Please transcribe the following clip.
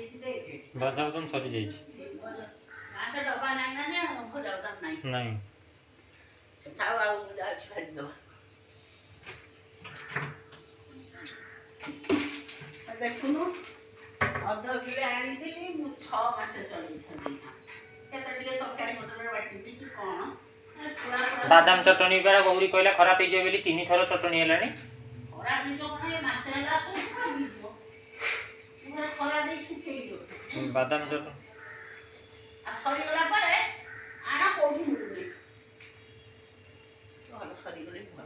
ଦେଇଛି ଦେଖେ। ଭଜା ବାଦାମ ସରିଯାଇଛି। ମାସ ଡବା ନାହିଁ, ମାନେ ଭଜା ବାଦାମ ନାହିଁ। ନାଇଁ। ଥାଉ, ଆଉ ଅଛି, ଭାଜିଦେବା। ଦେଖୁନୁ, 0.5 କିଲୋ ଆଣିଥିଲି ମୁଁ, 6 ମାସ ଚଳେଇଥାନ୍ତି। କେତେ ଟିକେ ତରକାରୀ ପତ୍ରରେ ବାଟିବି କି କ'ଣ, ପୁରା ପୁରା। ବାଦାମ ଚଟଣି ପରା ଗୌରୀ କହିଲା ଖରାପ ହେଇଯିବ ବୋଲି, ତିନି ଥର ଚଟଣି ହେଲାଣି। ଖରାପ ହେଇଯିବ କ'ଣ? ଏ ମାସେ ହେଲା ସବୁ ଖରାପ ହେଇଯିବ। ମୁଁ ଘରେ ଖରା ଦେଇ ଶୁଖେଇକି ରଖିଛି। ବାଦାମ ଚଟଣି। ଆଉ ସରିଗଲା ପରେ ଆଣ, କୋଉଠି ମିଳୁନି। ଭଲ, ସରିଗଲେ ଭଲ।